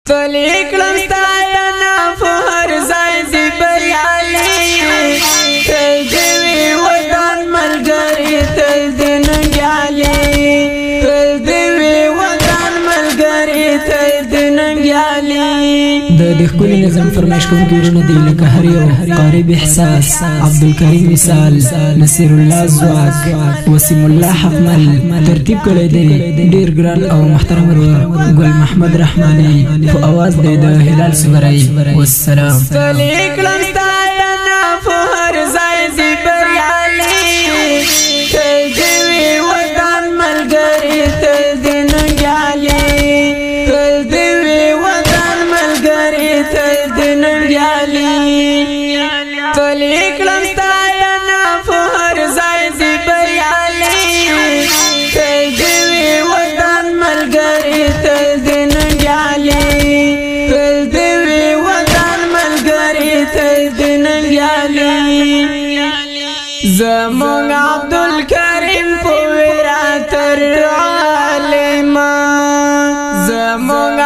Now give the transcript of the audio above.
تلې کړم ستاینه په هر ځای دي بریالي، تل دې وي وطن ملګری، تل دې ننګیالي. تل دې وي وطن ملګری، تل دې ننګیالي. د دې ښکلي نظم فرمایش کوونکي وروڼه دي لکه هر یو: قارب احساس، عبدالکریم وصال، نصیر الله ځواک، وسیم الله حقمل. ترتیب کړی دی ډیر ګران او محترم ورور ګل محمد رحماني، په اواز دی د هلال صغری. والسلام. تلې کړم ستاینه په هر ځای دي بریالي، تل دې وي وطن ملګری، تل دې ننګیالي. تل دې وي وطن ملګری، تل دې ننګیالي. تلې کړم ستاینه په هر ځای دي بریالي، تل دې وي وطن ملګری، تل دې ننګیالي. تل دې وي وطن ملګری، تل دې ننګیالي. زمونږ عبدالکریم په ویرا تر عالمه، زمونږ